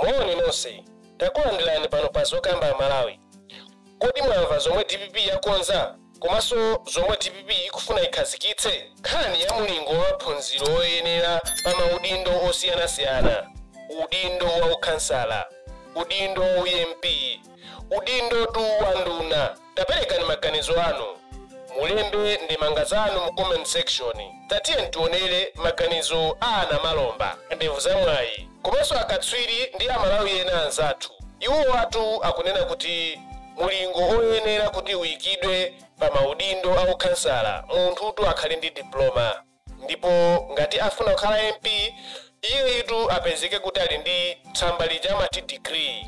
Moni nonse, takulandirani pano pa Zokamba Malawi. Kodi mwamva zomwe DPP yakonza komanso zomwe DPP ikufuna ikhazikitse? Nkhani ya mulingo wa phunziro oyenera pa maudindo osiyanasiyana, udindo wa ukhansala, udindo wa uMP, udindo tu wa nduna. Taperekani maganizo anu, mulembe ndemanga zanu mu comment section. Tatiye tionere maganizo a ana Malomba, Ndevu Zamwayi, komanso akatswiri ndi Amalawi ena anzathu. Iwo watu akunena kuti mulingo oyenera kuti uyikidwe pa maudindo a ukhansala, munthutu akhale ndi diploma, ndipo ngati afuna kukhala MP, iyetu apezeke kuti ali ndi tsamba lija amati degree,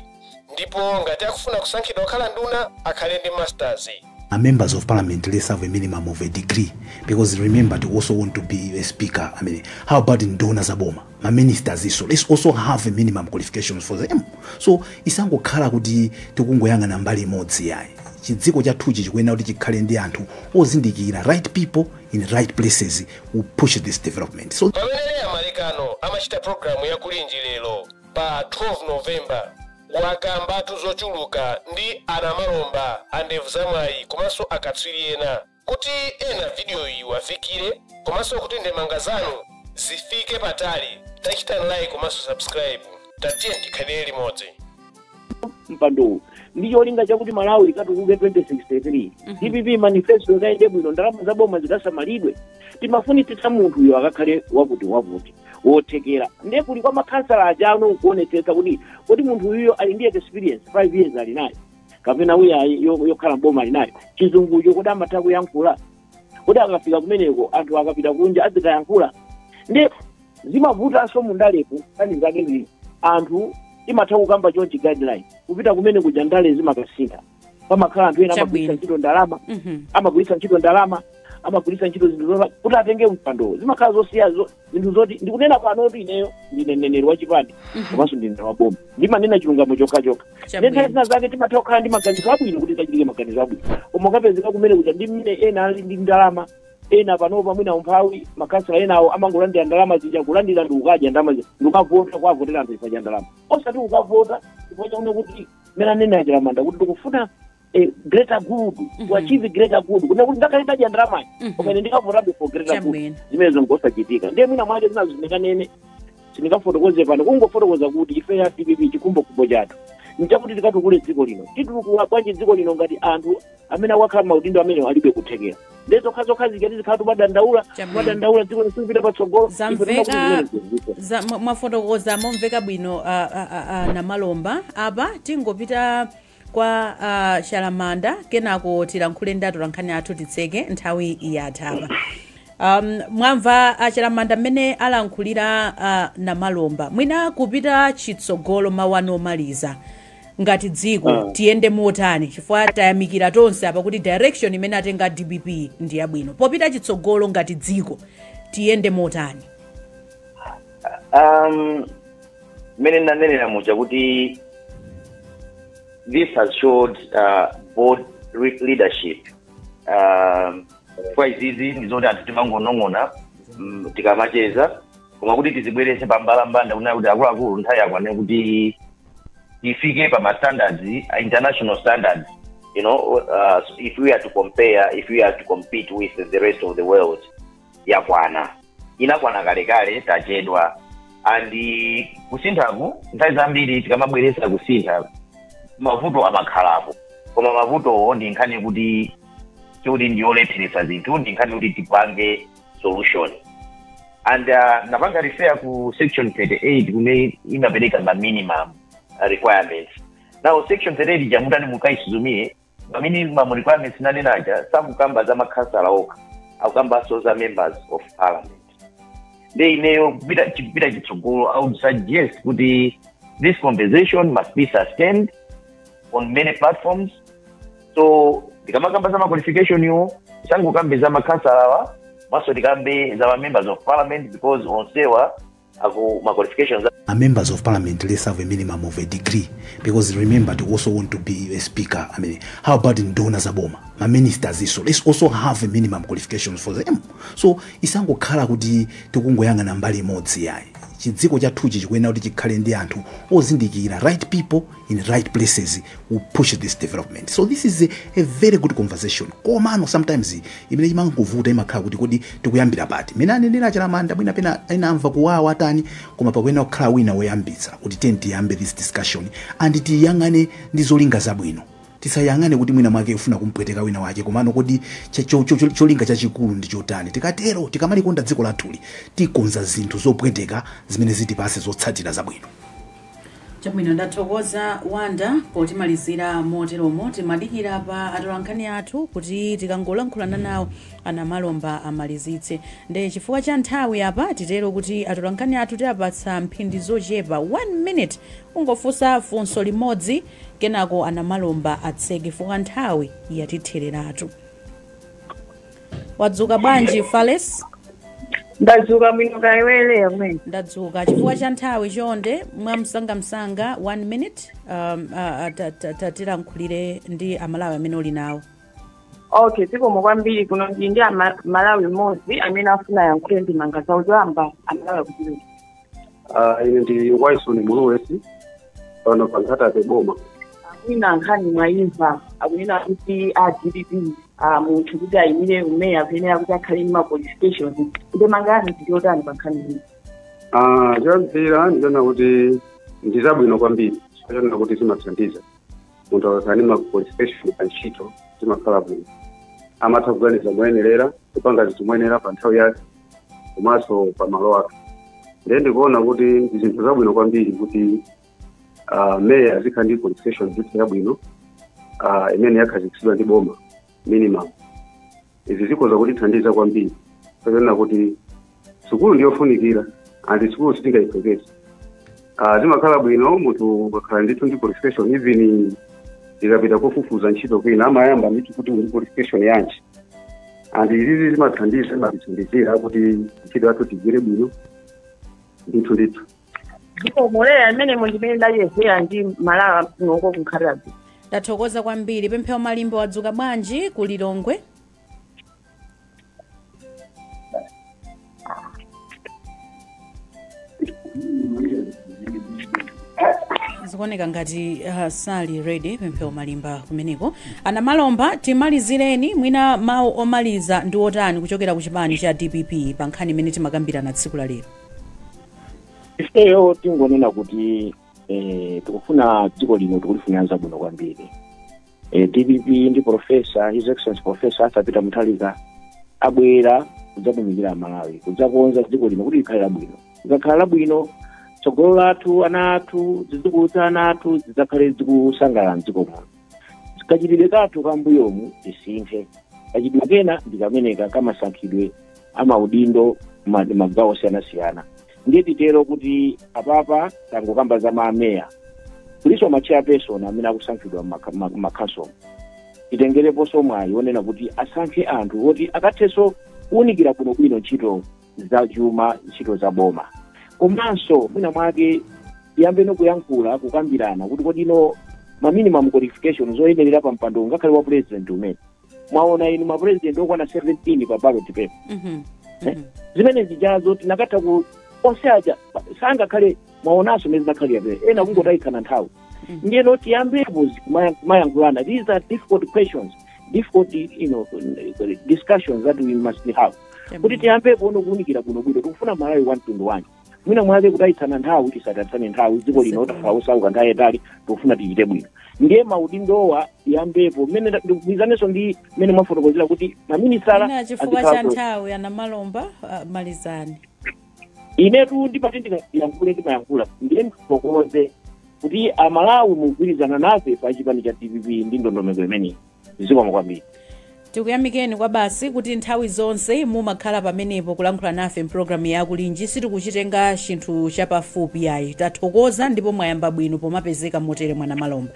ndipo ngati akufuna kusankhidwa kukhala nduna, akhale ndi masters. A members of parliament, let's have a minimum of a degree, because remember to also want to be a speaker. I mean, how about nduna zaboma, ma ministers? So let's also have a minimum qualifications for them. So isangokhala kuti tikungoyang'ana mbali imodzi, yayi. Chidziko chathuchi chikuyenera kuti chikhale ndi anthu ozindikira, right people in right places who push this development. So pamene Leya Malekano amachita programu ya Kulinji lero pa 12 Novemba, wakambatu zochuluka ndi ana Malomba, Andevu Zamwayi, komanso akatswiri ena. Kuti ena vidiyo iyi wafikire komanso kuti ndemanga zanu zifike patali, tachitani like komanso subscribe. Tatiye tikhalire limodzi. Mpandowu ndi cholinga chakuti Malawi ikatukuke 2063, DPP manifesto ikayende bwino, ndalama zaboma zikasamalidwe, timafunitsitsa munthuyo akakhale wakuti wakuti wothekera. Ndiye kuli kwa makhansala aja ano nkuonetsetsa kuti kodi munthu uyuyo ali ndi experience 5 years ali nayo, kapena uyayi yokhala mboma ali nayo, chizungucho kodi amatha kuyankhula, kodi akafika kumeneko anthu akapita kunja azikayankhula. Ndi zimavutanso mundalepo kani zake zili anthu imatha kukamba chonchi guideline, kupita kumene kuja ndale zimakasintha, pamakhala anthu ena amagwiritsa ntchito ndalama, amagwiritsa ntchito ndalama, amagwiritsa ntchito zinthu kuti atenge mpandowo. Zimakhala zosiya zinthu zoti ndikunena pano kuti ineyo ndine mneneri wa chipani komanso ndine wa boma, ndimanena chilungamo chokhachokha. Nthawi zina zake timatha kukhala ndi maganizo abwino kuti tachitike maganizo abwino, koma ukapezeka kumene kuja ndi mmene ena ali ndi ndalama, ena panopa mwina umphawi, makhansala enawo amangolandira ndalama zija, kulandira ndi ukadya ndalama zija, ndi ukavota, kuwavotera anthu chifukwa cha ndalama, osati ukavota chifukwa chakuti kuti mmene anena Chalamanda kuti tikufuna greater good, to achieve greater good, kuna kuti ngakhale ndadya ndalamayi, koma ine ndikavotabe for greater good. Zimenezo ngosachitika. Ndiye mwina mwake zinazo zindinganene, sindingafotokoze pano, kungofotokoza kuti ife ya DPP chikhumbokhumbo chathu nchakuti tikatukule dziko lino. Titukula bwanji dziko lino ngati anthu amene akukhala maudindo amene alibe kuthekera? Ndiye zokhazokha zija tizikhala tumadandaula, tumadandaula, dziko lisipita patsogolo. Ife Zamveka. timakuti zimenezo zilipo. Mwafotokoza momveka bwino, Namalomba. Apa tingopita kwa Chalamanda, kenako tilankhule ndatu lankhani athu, titseke, nthawi yatha. Mwamva aChalamanda mmene alankhulira Namalomba. Mwina kupita chitsogolo, mawu anu omaliza, ngati dziko tiyende motani? Chifukwa tayamikira tonse apa kuti direction imene atenga DPP ndi yabwino. Popita chitsogolo ngati dziko tiyende motani? Mmene ndanenera muja kuti this has showed bold leadership, kwa izizi ndizoti anthu timangonong'ona tikamacheza, koma kuti tizibwerese pambalambanda kunena kuti akuluakulu, nthawi yakwana kuti tifike pa ma standards, international standards, if we are to compare, if we are to compete with the rest of the world, yakwana, inakwana kalekale, tachedwa. And kusinthaku, nthawi zambiri tikamabweresa kusintha, mavuto amakhalapo, koma mavutowo ndi nkhani kuti choti ndiyolepheretsa zinthu, ndi nkhani kuti tipange solution. And napanga refer ku section 38 kumene imapereka ma minimum requirements. Now section 38 jamutani mukaisuzumire, ma minimum requirements nanenaja sakukamba za makhansala okha, akukambanso za members of parliament. Ndi ineyo kupita chitsogolo, I would suggest kuti this conversation must be sustained on many platforms. So tikamakamba za ma qualification yo, tisangokambe za makhansala, maso tikambe za ma members of parliament, because onsewa aku ma qualifications. A members of parliament, let's have a minimum of a degree, because remember to also want to be a speaker. I mean, how about nduna zaboma? Ma ministers iso, let's also have a minimum qualifications for them. So isangokhala kuti tikungoyang'ana mbali imodzi, yayi. Chidziko chathuchi chikuyenera kuti chikhale ndi anthu ozindikira. Right people in right places will push this development. So this is a very good conversation, komano sometimes imene imangovuta imakhala kuti kodi tikuyambira pati? Mene anenera Chalamanda, mwina pena ena amva kuwawa atani, koma pakuyenera kukhala wina woyambitsa kuti tiyeni tiyambe this discussion and tiyang'ane ndi zolinga zabwino. Tisayang'ane kuti mwina mwake ufuna kumpweteka wina wake, komano kodi cholinga chachikulu ndi chotani? Tikatero, tikamalikonda dziko lathuli, tikonza zinthu zopweteka zimene zitipase zotsatira zabwino. Chabwino, ndathokoza Wanda potimalizira moteromo. Timadikira pa atolankhani athu kuti tikangolankhulana nawo anamalomba amalizitse. Nde chifukwa cha nthawi apa titero kuti atolankhani athu tiapatsa mphindi zochepa, 1 minute, ungofunsa funso limodzi, kenako anamalomba atseke chifukwa nthawi yatithereratu. Wadzuka bwanji, Fales? Ndadzuka bwino, kaiwele yamwe? Ndadzuka. Chifukwa cha nthawi, chonde mwamsangamsanga, 1 minute, tatilankhulire ndi Amalawi amene uli nawo. Okay, zikomo kwambiri. Kuno ndili ndi Malawi mmodzi amene afuna yankhule ndi manga zawo. Choyamba, Amalawi akudziwika. Ine ndi Waison Muluwesi, pano pa Nkhata boma. Mwina nkhani mwayimva, akunena kuti a DPP, munthu kuti ayimire umeya akuyenera kuti akhale ndi ma qualifications. Ndemanga yanu ndiyotani pa nkhani iyi? Choyambirira ndiona kuti ndi zabwino kwambiri, chonena kuti zimathandiza munthu akakhala ndi ma qualification pa ntchito, zimakhala bwino, amatha kuganiza moyenerera, kupanga zinthu moyenera pa nthawi yake komanso pa malo ake. Ndiye ndikuona kuti ndi zinthu zabwino kwambiri kuti meya azikhala ndi qualification ndithu yabwino, imene yakhazikitsidwa ndi boma, minimum. Izi zikhoza kutithandiza kwambiri, chonena kuti sukulu ndiyofunikira and sukulu sitingayiphweketse. Zimakhala bwino munthu ukakhala ndithu ndi qualification. Even ikapita kofufuza ntchito kwina, amayamba ndithu kuti uli qualification yanji, and izizi zimathandiza, zimatithandizira kuti ntchito yathu tigwire bwino ndithu ndithu. Zikomo leya, imenemo ndimene ndachezera ndi Malawi kunoko kuNkhatabe. Ndathokoza kwambiri. Pemphero Malimbo, wadzuka bwanji ku Lilongwe? Zikuoneka ngati sali ready Pemphero Malimba kumeneko. Anamalomba, timalizireni, mwina mawu omaliza ndi otani kuchokera ku chipani cha DPP pa nkhani imene timakambirana tsiku la lero? Ifeyo tingonena kuti tikufuna dziko lino, tikulifunira zabwino kwambiri. DPP ndi Professor, His Excellency Professor Arthur Peter Mutharika, abwera kudzatumikira Malawi, kudzakonza dziko lino kuti likhale labwino. Likakhala labwino, tsogolo lathu, ana athu, zidzukulu za ana athu zidzakhale zikusangalala mdziko muno. Kachitidwe kathu kambuyomu tisinthe. Kachitidwe kena ndi kameneka kamasankhidwe amaudindo magawo osiyanasiyana. Ndiye titero kuti apapa tangokamba za mameya, kuliso ma chairperson amene akusankhidwa m'makhansolo. Titengereponso mwayi wonena kuti asankhe anthu oti akathenso kuwunikira bwinobwino ntchito za chuma, ntchito za boma. Komanso mwina mwake tiyambeno kuyankhula, kukambirana kuti kodino ma minimum qualification zoyenerera pa mpando ngakhale wa president umene mwaona inu, ma president okwana 17 pa ballot paper. Zimene zijazo tinakatha ku onse aja sangakhale, mwaonanso mene zinakhalira pere, ena kungotayitsana nthawi. Ndiyeno tiyambepo kumayankhulana. These are difficult questions, difficult discussions that we must have, kuti tiyambepo ono kuwunikira bwinobwino tikufuna Malawi wa mtundu wanji. Mwina mwake kutayitsana nthawi, tisatayitsane nthawi. Dziko lino takhala osauka nthawi yayitali, tikufuna tichite bwino. Ndiye maudindowa tiyambepo mmene ndikugwirizanenso ndi mmene mwafotokozera kuti maminisala Ina chifukwa cha nthawi, Anamalomba, malizani. Inetu ndipati ndikayankhule, ndimayankhula. Ndiye ndifotokoze kuti Amalawi mugwirizana nafe pa chipani cha DPP ndi ndondomeko imeneyi. Zikomo kwambiri. Tikuyamikeni kwa basi kuti nthawi zonse mumakhala pamenepo kulankhula nafe mpulogalamu yakulinji. Sitikuchitenga chinthu chapafupi ayi. Tathokoza ndipo mwayamba bwino pomapezeka motere, mwana Malomba.